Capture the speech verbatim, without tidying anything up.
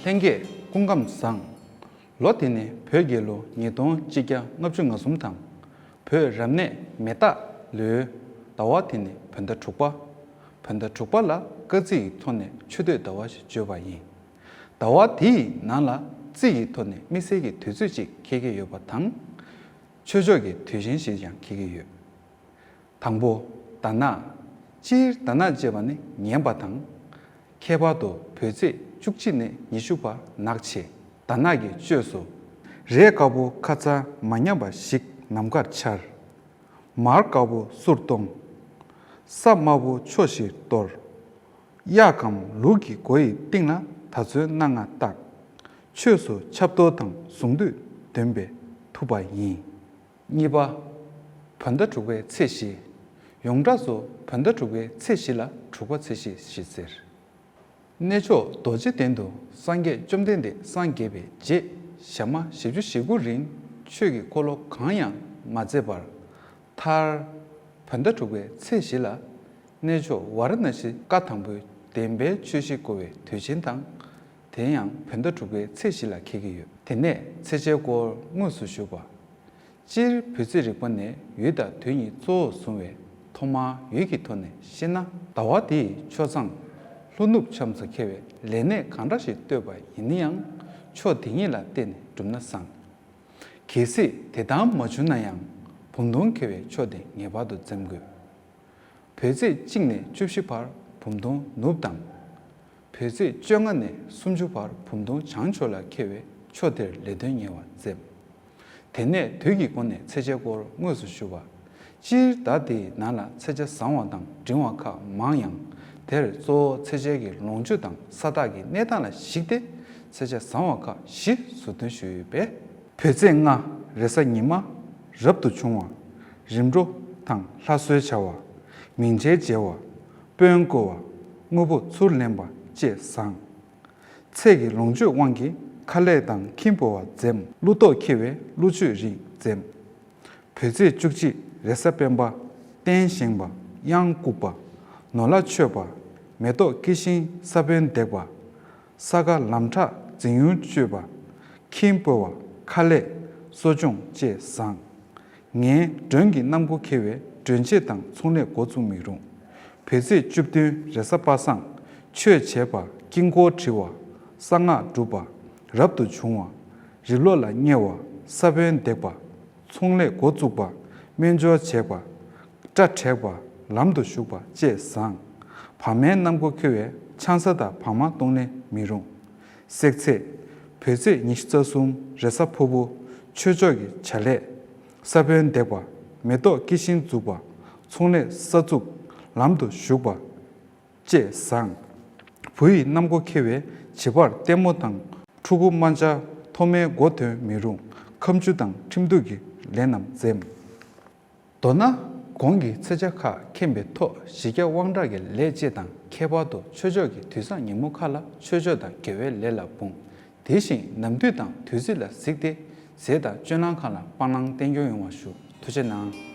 ལྷན་རྒྱས་སྐུ་ཁམས་བཟང་། ལོ་དེ་ནི་བོད་རྒྱལ་ལོ་ཉིས་སྟོང་གཅིག་བརྒྱ་ལྔ་བཅུ་ང་གསུམ་དང་། བོད་རབ་གནས་མེ་སྟག་ལོའི་ཟླ་བ་དེ་ནི་བོད་ཟླ་དྲུག་པ། བོད་ཟླ་དྲུག་པ་ལ་སྐར་རྩིས་ཀྱི་ཐོག་ནས་ཆུ་སྟོད་ཟླ་བ་ཞེས་བརྗོད་པ་ཡིན། ཟླ་བ་དེའི་ནང་ལ་རྩིས་ཀྱི་ཐོག་ནས་དམིགས་བསལ་གྱི་དུས་ཚོད་ཅིག་འཁེལ་གྱི་ཡོད་པ་དང་། ཆོས་ཕྱོགས་ཀྱི་དུས་ཆེན་ཞིག་ཀྱང་འཁེལ་གྱི་ཡོད། དང་པོ། དར་ནག་སྤྱིར་དར་ནག་ཅེས་པ་ནི་ངན་པ་དང་། ཁྱད་པར་དུ་བོད་ཚེས་བཅུ་གཅིག་ནས་ཉི་ཤུ་བར་ནག་ཆེ། དར་ནག་གི་བཅོས་སུ། རས་དཀར་པོ་ཁ་ཚ་མ་ཉམས་པ་ཞིག་ནམ་མཁར་འཕྱར། མར་དཀར་པོ་གསུར་གཏོང་། ས་དམར་པོ་ཕྱོགས་བཞིར་གཏོར། གཡག་གམ་ལུག་གི་མགོ་ཡི་སྟེང་ལ་དར་ཚོན་སྣ་ལྔ་བཏགས། ཆོས་སུ་ཆབ་གཏོར་དང་གཟུངས་འདུས་འདོན་པས་ཐུབ་པ་ཡིན། གཉིས་པ། བོད་ཟླ་དྲུག་པའི་ཚེས་བཞི། ཡོངས་གྲགས་སུ་བོད་ཟླ་དྲུག་པའི་ཚེས་བཞི་ལ་དྲུག་པ་ཚེས་བཞི་ཞེས་ཟེར། གནས་མཆོག་རྡོ་རྗེ་གདན་དུ་སངས་རྒྱས་བཅོམ་ལྡན་འདས་སངས་རྒྱས་པའི་རྗེས་ཞག་མ་བཞི་བཅུ་ཞེ་དགུ་རིང་ཆོས་ཀྱི་འཁོར་ལོ་གང་ཡང་མ་མཛད་པར་ཐར། བོད་ཟླ་དྲུག་པའི་ཚེས་བཞི་ལ་གནས་མཆོག་ཝཱ་ར་ཎ་སི་བཀའ་དང་པོའི་བདེན་པའི་ཆོས་བཞི་བསྐོར་བའི་དུས་ཆེན་དང་། དེ་ཡང་བོད་ཟླ་དྲུག་པའི་ཚེས་བཞི་ལ་འཁེལ་གྱི་ཡོད། དེ་ནས་ཚེས་བཅད་སྐོར་དངོས་སུ་ཞུ་བ། སྤྱིར་བོད་ཚེས་རིག་པ་ནས་ཡུལ་དང་དུས་གཉིས་གཙོ་བོར་བཟུང་བས་ཐོག་མར་ཡུལ་གྱི་ཐོག་ནས་བཤད་ན་ཟླ་བ་དེའི་ཆོས་མཚམས་ལྷོ་ནུབ་མཚམས་སུ་འཁེལ་བས་ལས་གནས་གང་འདྲ་ཞིག་གཏོད་པ་ཡིན་ན་ཡང་ཕྱོགས་དེ་གཉིས་ལ་བརྟེན་ནས་གྲུབ་ན་བཟང་། གལ་སྲིད་དེ་ལྟར་མ་བྱུང་ན་ཡང་བུམ་སྟོང་འཁེལ་བའི་ཕྱོགས་དེ་ངེས་པར་དུ་འཛེམ་དགོས། བོད་ཚེས་གཅིག་ནས་བཅུ་བཞི་བར་བུམ་སྟོང་ནུབ་དང་། བོད་ཚེས་བཅོ་ལྔ་ནས་སུམ་ཅུ་བར་བུམ་སྟོང་བྱང་ཕྱོགས་ལ་འཁེལ་བའི་ཕྱོགས་དེར་ལས་དོན་གཉེར་བར་འཛེམ། དེ་ནས་དུས་ཀྱི་སྒོ་ནས་ཚེས་བཅད་སྐོར་དངོས་སུ་ཞུ་བ། སྤྱིར་ཟླ་དེའི་ནང་ལ་ཚེས་བཅད་བཟང་བ་དང་འབྲིང་བ་ཁག་མང་ཡང་། དེར་གཙོ་བོ་ཚེས་བཅད་ཀྱི་ལོངས་སྤྱོད་དང་ས་རྟགས་ཀྱི་གནས་སྟངས་ལ་གཞིགས་ཏེ་ཚེས་བཅད་བཟང་བ་ཁག་བཞི་ཟུར་འདོན་ཞུས་ཡོད་པས། བོད་ཚེས་ལྔ། རེས་གཟའ་ཉི་མ། རབ་ཏུ་བྱུང་བ། རིམ་གྲོ་དང་ལྷ་གསོལ་བྱ་བ། མིང་ཆེན་མཇལ་བ། དཔོན་བསྐོ་བ། དངོས་པོ་ཚུར་ལེན་པ་བཅས་བཟང་། ཚེས་ཀྱི་ལོངས་སྤྱོད་དབང་གིས་ཁ་ལས་དང་ཁྱིམ་སྤོ་བ་འཛེམ། ཀླུ་གཏོགས་འཁེལ་བས་ཀླུ་མཆོད་རིགས་འཛེམ། བོད་ཚེས་བཅུ་གཅིག། རེས་གཟའ་སྤེན་པ། རྟེན་བཞེངས་པ། གཡང་བཀུག་པ། ནོར་ལྷ་མཆོད་པ། མེ་ཏོག་སྐྱེ་ཤིང་ས་བོན་འདེགས་པ། ས་ག་ལམ་ཁྲག་འཛིན་ཡུན་གཅོད་པ། ཁྱིམ་སྤོ་བ། ཁ་ལས། གསོ་སྦྱོང་བཅས་བཟང་། ངན་མགྲོན་གྱི་གནམ་སྒོ་འཁེལ་བས་མགྲོན་བྱེད་དང་ཚོང་ལས་འགོ་བཙུགས་མི་རུང་། བོད་ཚེས་བཅུ་བདུན། རེས་གཟའ་པ་སངས། ཆོས་བྱེད་པ། དཀྱིལ་འཁོར་བྲི་བ། གསང་སྔགས་སྒྲུབ་པ། རབ་ཏུ་བྱུང་བ། རི་ལོ་ལ་བསྙེལ་བ། ས་བོན་འདེགས་པ། ཚོང་ལས་འགོ་བཙུགས་པ། སྨན་སྦྱོར་བྱེད་པ། སྐྲ་བྲེག་པ། ལམ་དུ་ཞུགས་པ་བཅས་བཟང་། བག་མའི་གནམ་སྒོ་འཁེལ་བས་ཆང་ས་དང་བག་མ་གཏོང་ལེན་མི་རུང་། བསྲེག་ཚེས། བོད་ཚེས་ཉི་ཤུ་རྩ་གསུམ། རེས་གཟའ་ཕུར་བུ། ཆོས་ཕྱོགས་ཀྱི་བྱ་ལས། ས་བོན་འདེགས་པ། མེ་ཏོག་སྐྱེ་ཤིང་འཛུགས་པ། ཚོང་ལས་གསར་འཛུགས། ལམ་དུ་ཞུགས་པ། བཅས་བཟང་། བུ་ཡི་གནམ་སྒོ་འཁེལ་བས་བྱིས་པར་ལྟད་མོ་དང་ཕྲུ་གུ་དམར་འབྱར་ཐོག་མའི་མགོ་ཐོན་མི་རུང་། ཁ་མཆུ་དང་ཁྲིམས་གཏུག་གི་ལས་རྣམས་འཛེམ། མདོར་ན། གོང་གི་ཚེས་ཆ་ཁག་མཁྱེན་པའི་ཐོག་གཞི་རྒྱ་དབང་དྲག་གི་ལས་བཅས་དང་ཁྱད་པར་དུ་ཆོས་ཕྱོགས་ཀྱི་དུས་བཟང་ཉིན་མོ་ཁག་ལ་ཆོས་ཕྱོགས་དང་དགེ་བའི་ལས་ལ་འབུངས། དེ་བཞིན་ནམ་དུས་དང་དུས་ཚིགས་ལ་གཟིགས་ཏེ་ཟས་དང་སྤྱོད་ལམ་ཁག་ལ་སྤང་བླང་བསྟེན་སྐྱོང་ཡོང་བ་ཞུ། ཐུགས་རྗེ་གནང་།